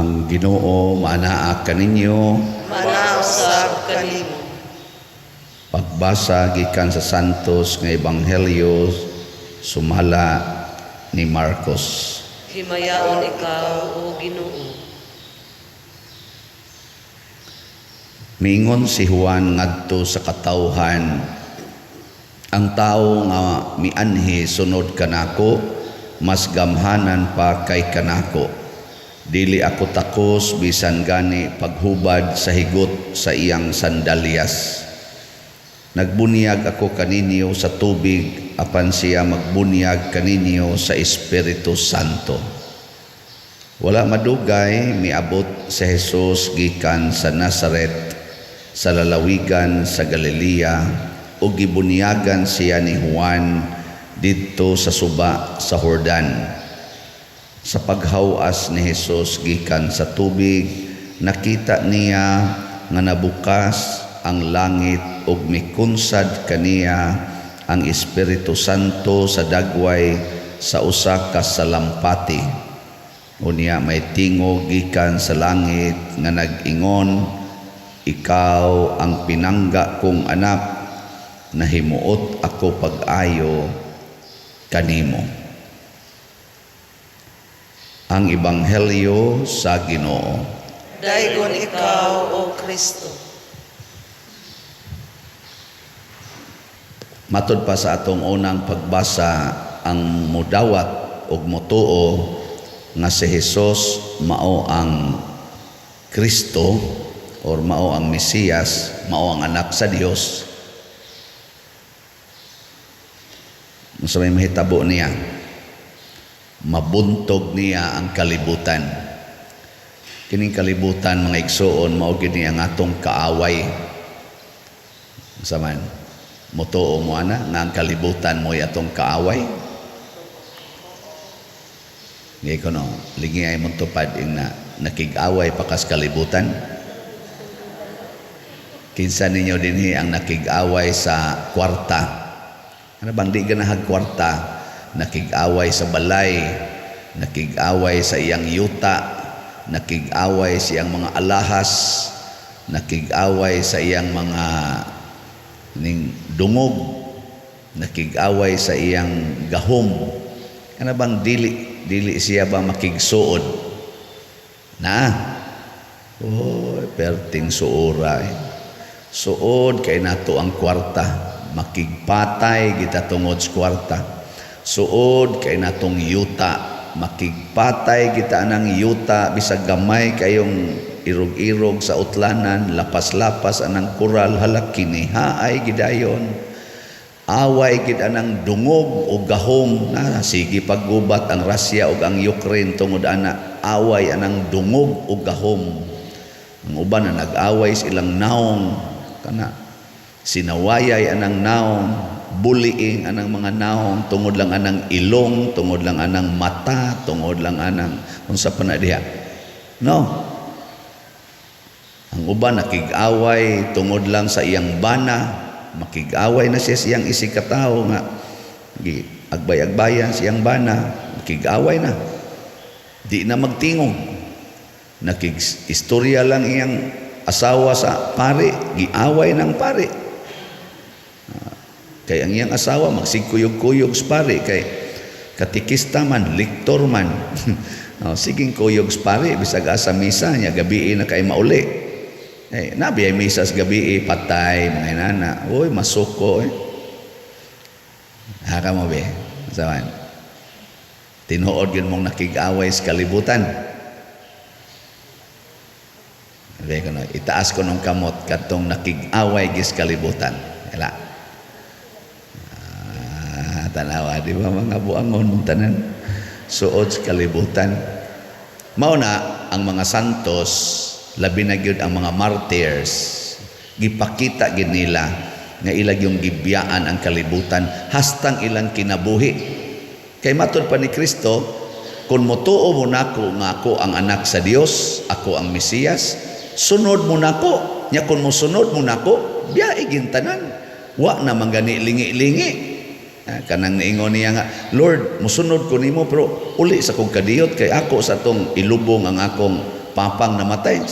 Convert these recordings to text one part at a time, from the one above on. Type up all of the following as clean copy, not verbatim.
Ang Ginoo maanaa kaninyo. Maanaa usab kanimo. Pagbasa gikan sa Santos nga Ebanghelyo sumala ni Marcos. Himayaon ikaw, o Ginoo. Miingon si Juan ngadto sa katawhan, ang tawo nga mianhi sunod kanako, mas gamhanan pa kay kanako. Dili ako takos bisan gani paghubad sa higot sa iyang sandalyas. Nagbuniyag ako kaninyo sa tubig, apan siya magbunyag kaninyo sa Espiritu Santo. Wala madugay miabot si Jesus gikan sa Nazaret sa lalawigan sa Galilea ug gibunyagan siya ni Juan didto sa suba sa Jordan. Sa paghawas ni Jesus gikan sa tubig, nakita niya nga nabukas ang langit ug mikunsad kaniya ang Espiritu Santo sa dagway sa usa ka salampati. Unya may tingog gikan sa langit nga nag-ingon, "Ikaw ang pinangga kong anak, nahimuot ako pag-ayo kanimo." Ang Ebanghelyo sa Ginoo. Daygon ikaw, O Kristo. Matod pa sa atong unang pagbasa, ang mudawat og motuo nga si Hesus mao ang Kristo or mao ang Mesiyas, mao ang anak sa Dios. Unsa may mahitabo niya? Mabuntog niya ang kalibutan. Kining kalibutan, mga igsuon, mao gid ni ang atong kaaway. Unsa man? Motuo mo ana nga ang kalibutan mo'y atong kaaway? Ngay ko no, lingi ay mong tupad ing na nakig-away pa kas kalibutan. Kinsa ninyo dinhi ang nakig-away sa kwarta? Ano bang di ganahag kwarta? Nakig-away sa balay, nakig-away sa iyang yuta, nakig-away sa iyang mga alahas, nakig-away sa iyang mga ning dungog, nakig-away sa iyang gahom. Ano bang dili siya ba makigsuod? Na? Oy, perting suora eh. Suod kay nato ang kwarta, makigpatay kita tungod sa kwarta. Suod kay natong yuta, makigpatay kita anang yuta bisag gamay kayong irog-irog sa utlanan, lapas-lapas anang kural, hala kinihaay gidayon. Away gid anang dungog o gahom na sige paggubat ang Russia ug ang Ukraine tungod ana, away anang dungog o gahom. Ang uban na nag-away sa ilang naong kana, sinawayay anang naong, buliing anang mga naong tungod lang anang ilong, tungod lang anang mata, tungod lang anang unsa pa na diha. No. Ang uban nakig-away tungod lang sa iyang bana, makig-away na siya siyang isikatawo nga agbay-agbayan siyang bana, makig-away na. Di na magtingog. Nakig-istorya lang iyang asawa sa pare, giaway ng pare. Kay ang iyang asawa magsigkuyog-kuyog sa pare kay katikista man, lektor man. Oh, siging kuyog sa pare bisag asa misa niya gabii na kay mauli. Eh, nabi ay misa sa gabi, patay, mga inana. Uy, masuko eh. Haka mo be? Saman. Tinuod yun mong nakig-away sa kalibutan. Sabi ko no, itaas ko nung kamot katong nakig-away gis kalibutan. Ela. Tanawa, di ba mga buangon mong tanan? Suod sa kalibutan. Mao na ang mga santos, labi na gyud ang mga martyrs, gipakita gid nila nga ilag yung gibiyaan ang kalibutan hastang ilang kinabuhi. Kay matod pa ni Kristo, kung motuo mo nako nga ako ang anak sa Dios, ako ang Mesiyas, sunod mo nako. Nya kung mosunod mo nako, biyae gintanan. Wa na man gani lingi-lingi. Kanang niingon niya nga, Lord, mosunod ko nimo pero uli sa kong kadiyot kay ako sa tong ilubong ang akong papang namatay.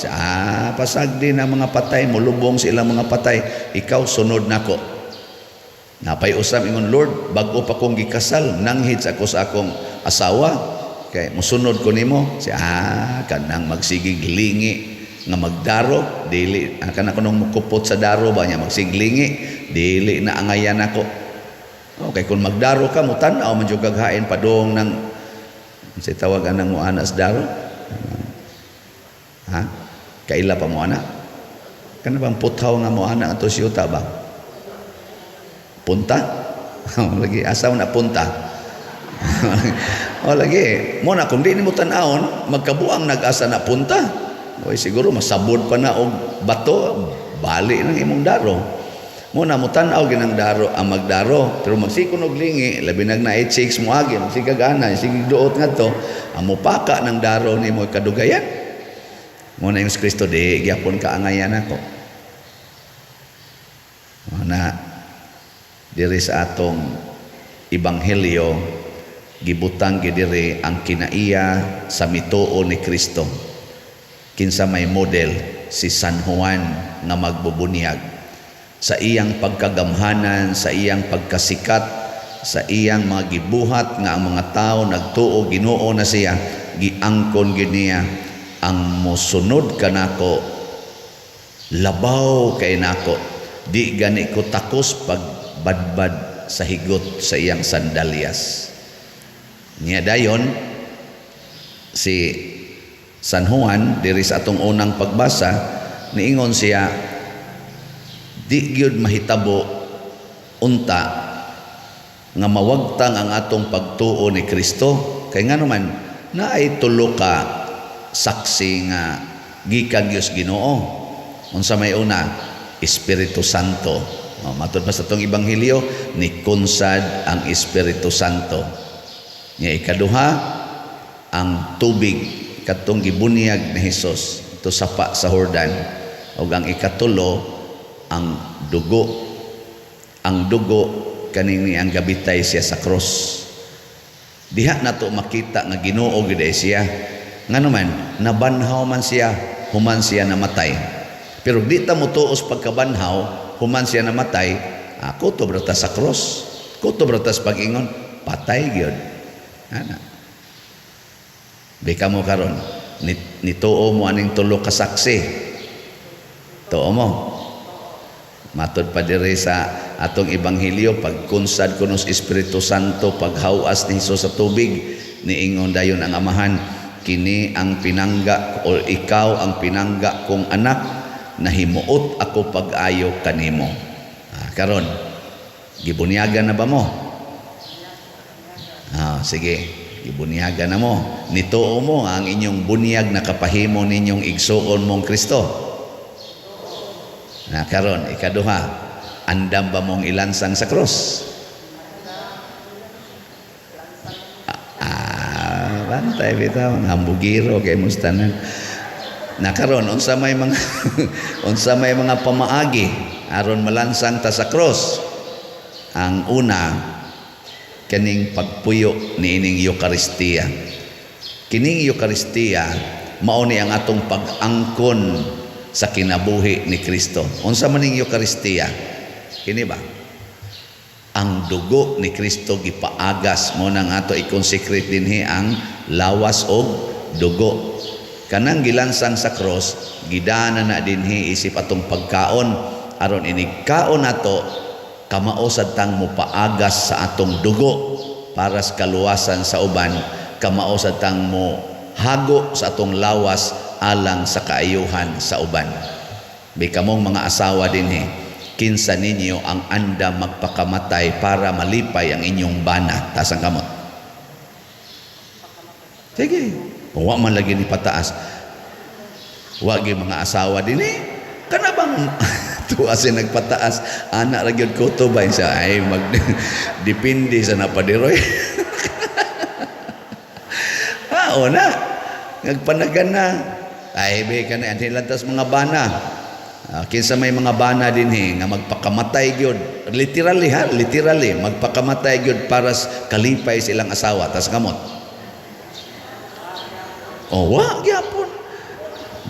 Pasagdi na mga patay, mulubong sa ilang mga patay. Ikaw sunod nako. Napay usab ingon, "Lord, bag-o pa kong gikasal, nanghid ako sa akong asawa. Kay musunod ko nimo." Siya, kanang magsigig lingi nga magdaro, dili kana kunong mukupot sa daro ba niya magsigig lingi, dili na angayan nako. Okay, kung magdaro ka, mutan-aw man jud kag hain padung ng unsay tawag anang mo ana sa daro? Ha? Kaila pa mo ana? Kana bang puthaw nga mo ana ato siyuta ba? Punta? Lagi asa na punta? O lagi, mo na kung di nimo tan-awon, magkabuang nag-asa na punta. Oy, siguro masabod pa na og bato, bali ng imong daro. Mo na mutan-aw ginang daro ang magdaro, pero magsikon og lingi, labi nag na 86 mo agi, magsigag ana, sige duot ngadto, ang mupaka ng daro nimo kadugayan. Mo na yung Kristo di gyapon ka angayan ako. Mo na diri sa atong ebanghelyo, gibutang gidiri ang kinaiya sa mituo ni Kristo. Kinsa may model? Si San Juan nga magbubunyag. Sa iyang pagkagamhanan, sa iyang pagkasikat, sa iyang mga gibuhat nga ang mga tao nagtuo Ginoo na siya, giangkon gid niya ang mosunod kanako labaw kay nako, di gani ko takos pagbadbad sa higot sa iyang sandalyas. Niya dayon si San Juan diri sa atong unang pagbasa, niingon siya, di gyud mahitabo unta nga mawagtang ang atong pagtuo ni Kristo, kay ngano man naay tulo ka saksi nga gikan Dios Ginoo. Unsa may una? Espiritu Santo. O, matud pa sa atong ebanghelyo, ni kunsad ang Espiritu Santo. Nya ikaduha, ang tubig katong gibunyag ni Hesus ito sapa sa Jordan, ug ang ikatulo, ang dugo, ang dugo kaning ang gabitay siya sa cross. Diha nato makita nga Ginoo gid siya, ngano man nabanhaw man siya human siya namatay. Pero di ta motuos pagkabanhaw human siya namatay, kutob ra ta sa cross, kutob ra ta sa pag-ingon patay gyud ana. Bika mo karon, nituo mo aning tulo ka saksi? Tuo mo? Matod pa diri sa atong ebanghelyo, pagkunsad kuno sa Espiritu Santo, paghawas ni Hesus sa tubig, niingon dayon ang Amahan, "Kini ang pinangga o ikaw ang pinangga kong anak, nahimuot ako pag-ayo kanimo." Karon gibunyagan na ba mo? Sige, gibunyagan na mo. Nituo mo ang inyong bunyag nakapahimo ninyong igsuon mong Kristo? Na karon ikaduha, andam ba mong ilansang sa cross? Bantay bitaw, hambugiro kay mustanan. Na karon unsa may mga pamaagi aron malansang ta sa cross? Ang una, kaning pagpuyo niining Eukaristiya. Kining Eukaristiya mao ni ang atong pag-angkon sa kinabuhi ni Kristo. Unsa man ning Eukaristiya? Kini ba? Ang dugo ni Kristo gipaagas mo nang ato i-consecrate dinhi ang lawas og dugo. Kanang gilansang sa cross, gidana na dinhi isip atong pagkaon aron inig kaon nato kamao sad tang mopaagas sa atong dugo para sa kaluwasan sa uban, kamao sad tang mo hago sa atong lawas alang sa kaayuhan sa uban. Bikamong mga asawa dinhi, kinsa ninyo ang andam magpakamatay para malipay ang inyong bana? Taas ang kamot. Sige. Kung wa man lagi ni pataas. Wa gyud mga asawa dinhi. Kana bang tuwa siya nagpataas, ana ra gyud ko to ba siya ay mag depende sa napadiroy. O na. Nagpanagan na. Ay, be ka na, lantas mga bana. Kinsa may mga bana dinhi nga magpakamatay gyud, literally ha, literally magpakamatay gyud para sa kalipay sa ilang asawa? Tas kamot. Oh, wa gyapon.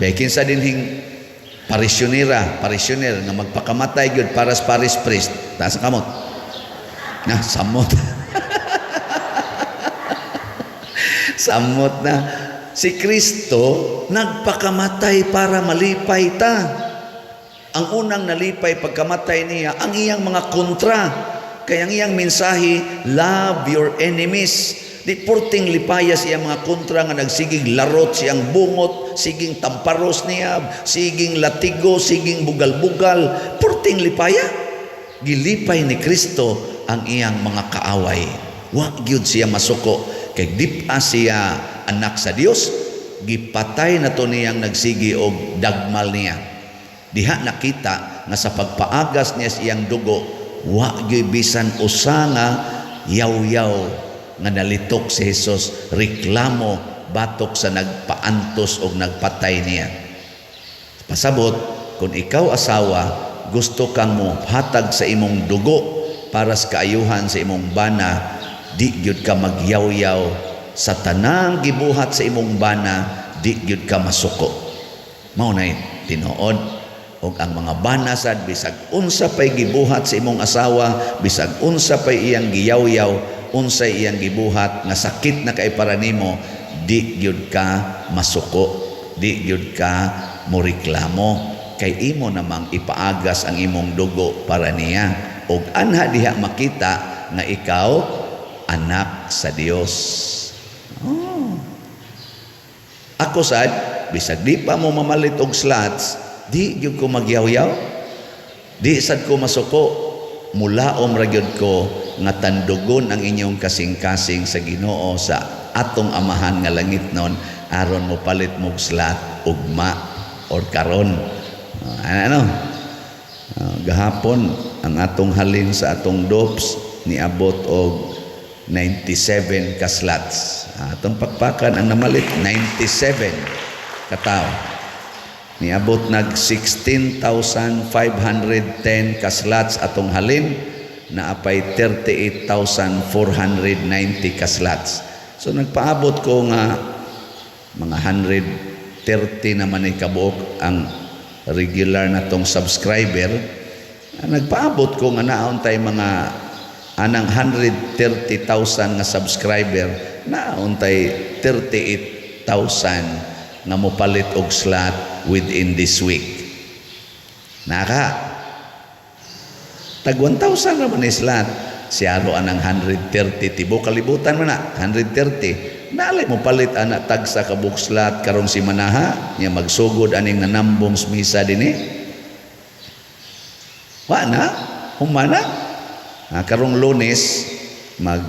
Bay kinsa dinhing parisyonera, parisyoner nga magpakamatay gyud para sa parish priest? Taas ang kamot. Na, samot. Samot na. Si Kristo nagpakamatay para malipay ta. Ang unang nalipay pagkamatay niya, ang iyang mga kontra. Kaya ang iyang mensahe, "Love your enemies." Di purting lipayas iyang mga kontra nga nagsigig larot siyang bungot, siging tamparos niya, siging latigo, siging bugal-bugal. Purting lipaya. Gilipay ni Kristo ang iyang mga kaaway. Wa gyud siya masuko. Kay dip-a siya anak sa Dios, gipatay na to niyang nagsigi og dagmal niya. Diha nakita nga sa pagpaagas niya sa iyang dugo, wa gyud bisan usa nga yaw-yaw nga nalitok si Jesus reklamo batok sa nagpaantos og nagpatay niya. Pasabot, kung ikaw asawa, gusto kang mo hatag sa imong dugo para sa kaayuhan sa imong bana, di gyud ka magyawyaw sa tanang gibuhat sa imong bana, di gyud ka masuko. Mao na tinuod. Og ang mga bana sad, bisag unsa pay gibuhat sa imong asawa, bisag unsa pay iyang giyawyaw, unsay iyang gibuhat nga sakit na kay para nimo, di gyud ka masuko, di gyud ka moreklamo kay imo namang ipaagas ang imong dugo para niya. Og anha diha makita nga ikaw anak sa Dios. Oh. Ako sad, bisag di pa mo mamalit og slots, di gyud ko magyawyaw, di sad ko masuko. Mulaom ra gyud ko nga tandugon ang inyong kasing-kasing sa Ginoo, sa atong Amahan nga langit nun, aron mo palit mo slot ugma or karon. Ano, gahapon ang atong halin sa atong dopes niabot og 97 ka slots. Atong pakpakan ang namalit, 97 katawo. Niabot nag 16,510 ka slots atong halin, naapay 38,490 ka slots. So nagpaabot ko nga mga 130 naman ay kabuok ang regular na tong subscriber. Nagpaabot ko nga naon tay mga anang 130,000 nga subscriber, naon tay 38,000 nga mopalit og slot within this week. Naka tag 1,000 ra man ni slot. Siyaro anang 130, tibuok kalibutan man na 130. Naalay mo palit ana tagsa ka buok slot karong simanaha nya magsugod aning nanambong sa misa dinhi? Wa na, humana. Karong Lunes mag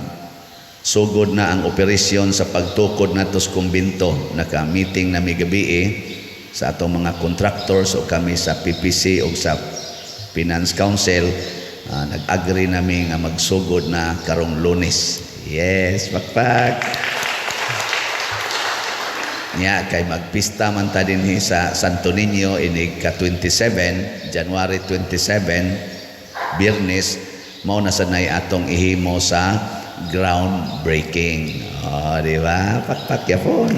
sugod na ang operasyon sa pagtukod nato sa kumbinto. Naka-meeting na mi gabi sa atong mga contractors o kami sa PPC o sa Finance Council. Nag-agree nami nga magsugod na karong Lunes. Yes, pakpak. Nya kay magpista man ta dinhi sa Santo Niño inig ka 27, January 27, Biyernes, mao na sanay atong ihimo sa groundbreaking. Oh, di ba? Pakpak yapon.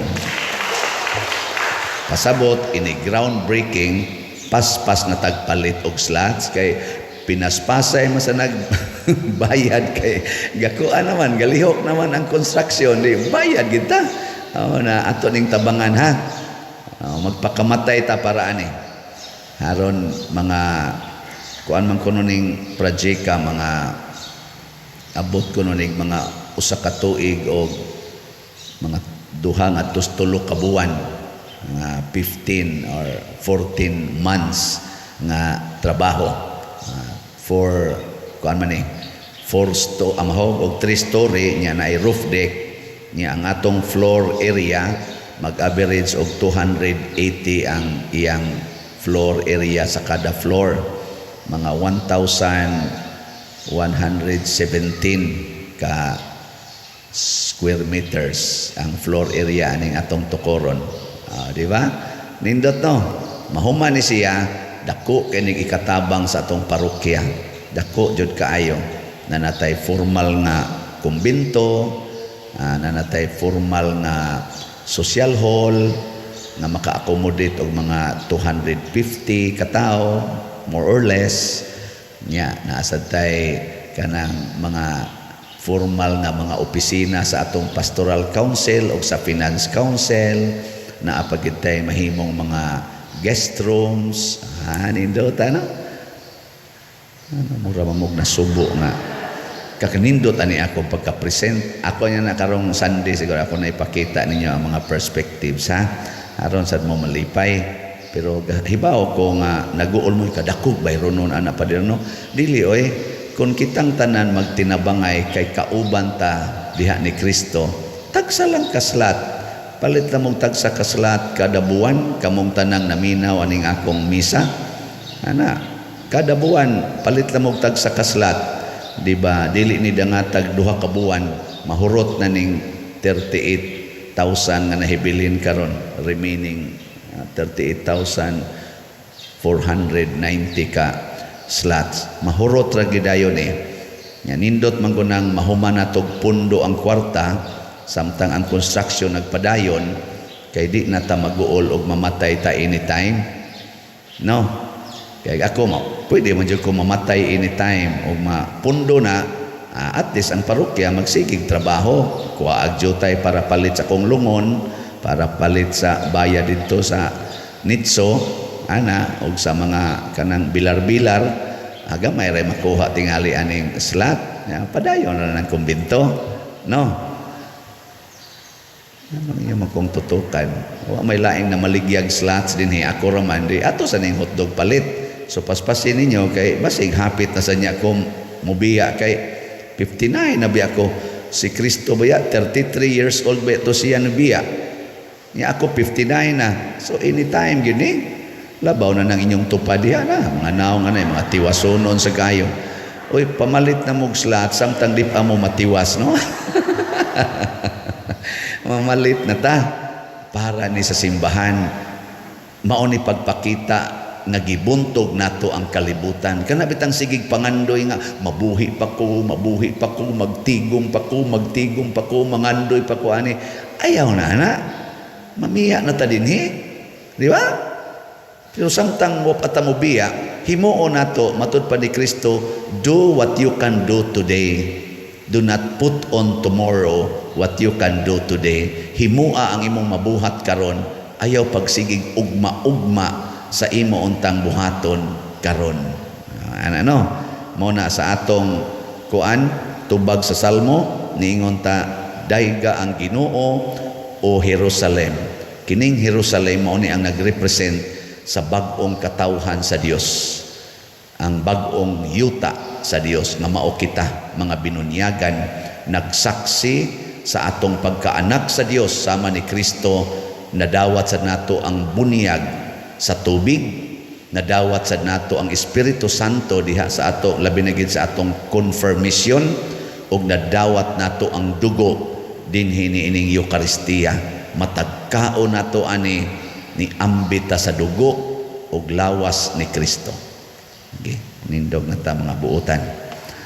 Pasabot ini groundbreaking, paspas na tagpalit og slots kay pinaspasay man sa nagbayad kay gakuan naman, galihok naman ang construction, di bayad kita. Oh, na ato ning tabangan ha. Oh, magpakamatay ta para ani. Haron mga kuan man kuno ning project, mga abot kuno ning mga 1 ka tuig o mga 2 ngadto 3 ka buwan, mga 15 or 14 months nga trabaho. For kuan man ni, four sto amahog og three story nya na roof deck niya. Ang atong floor area mag-average og 280 ang iyang floor area sa kada floor, mga 1,117 ka square meters ang floor area aning atong tukoron. Di ba? Nindot, no? Mahuman ni siya, dako kay ning ikatabang sa atong parokya. Dako jud kaayo. Nanatay formal nga kumbinto, nanatay formal nga social hall, nga maka-accommodate og mga 250 katao, more or less. Nya naa sad tay kanang mga formal nga mga opisina sa atong pastoral council o sa finance council. Naa pa gid tay mahimong mga guest rooms. Ah, nindot ano? Ano, mura mamog na subo nga kakanindot ani ako pagka-present. Ako niya na karong Sunday, siguro ako na ipakita ninyo ang mga perspectives, ha, aron sad mo malipay. Pero hibaw ko nga naguol mo, kadakog bayronon ana pa no. Dili oy, kung kitang tanan magtinabangay kay kauban ta diha ni Kristo, tagsa lang ka slot, palit na mong tagsa ka slot kada buwan. Kamong tanang naminaw aning akong misa ana, kada buwan palit na mong tagsa ka slot, di ba? Dili ni dangatag 2 ka buwan, mahurot na ning 38,000 nga nahibilin karon, remaining 38,490 ka slots, mahurot ra gidayon eh. Nya nindot man kunang mahuman na tog pundo ang kwarta samtang ang construction nagpadayon, kay di na ta maguol og mamatay ta anytime, no? Kay ako mo, pwede man jud ko mamatay anytime og mapundo na. At least ang parokya magsigig trabaho, kuha ag jutay para palit sa kong lungon, para palit sa bayad didto sa nitso ana og sa mga kanang bilar-bilar. Aga may ray makuha tingali aning slot. Ya, padayon na ng kumbinto, no? Ano iyo man kong tutukan? Wa may laing na maligyag slots dinhi, ako ra man di ato sa ning hotdog palit. So paspasin ninyo kay basig hapit na sa niya ko mubiya, kay 59 na biya ko. Si Kristo baya 33 years old ba to siya nabiya. Nya ako 59 na. So anytime gyud ni. Labaw na ng inyong tupad diha na. Mga naong ano, mga tiwasonon sa kayo. Uy, pamalit na mog slot samtang di pa mo matiwas, no? Mamalit na ta para ni sa simbahan. Mao ni pagpakita nga gibuntog nato ang kalibutan. Kana bitang sigig pangandoy nga mabuhi pa ko, mabuhi pa ko, magtigom pa ko, magtigom pa ko, mangandoy pa ko ani. Ayaw na na. Mamiya na ta dinhi. Di ba? Pero samtang mo pa ta mobiya, himuon nato matud pa ni Kristo, do what you can do today. Do not put on tomorrow what you can do today. Himua ang imong mabuhat karon. Ayaw pagsigig ugma-ugma sa imo untang buhaton karon. Ano, ano? Mao na sa atong kuan, tubag sa Salmo, niingon ta, "Dayga ang Ginoo, o Jerusalem." Kining Jerusalem mao ni ang nagrepresent sa bag-ong katawhan sa Dios. Ang bag-ong yuta sa Dios nga mao kita mga binunyagan, nagsaksi sa atong pagkaanak sa Dios sama ni Kristo. Nadawat sa nato ang bunyag sa tubig, nadawat sa nato ang Espiritu Santo diha sa ato, labi na gid sa atong confirmation, ug nadawat nato ang dugo dinhi niining Eukaristiya. Matag kaon nato ani, ni ambita sa dugo ug lawas ni Kristo. Okay, nindog na ta, mga buutan.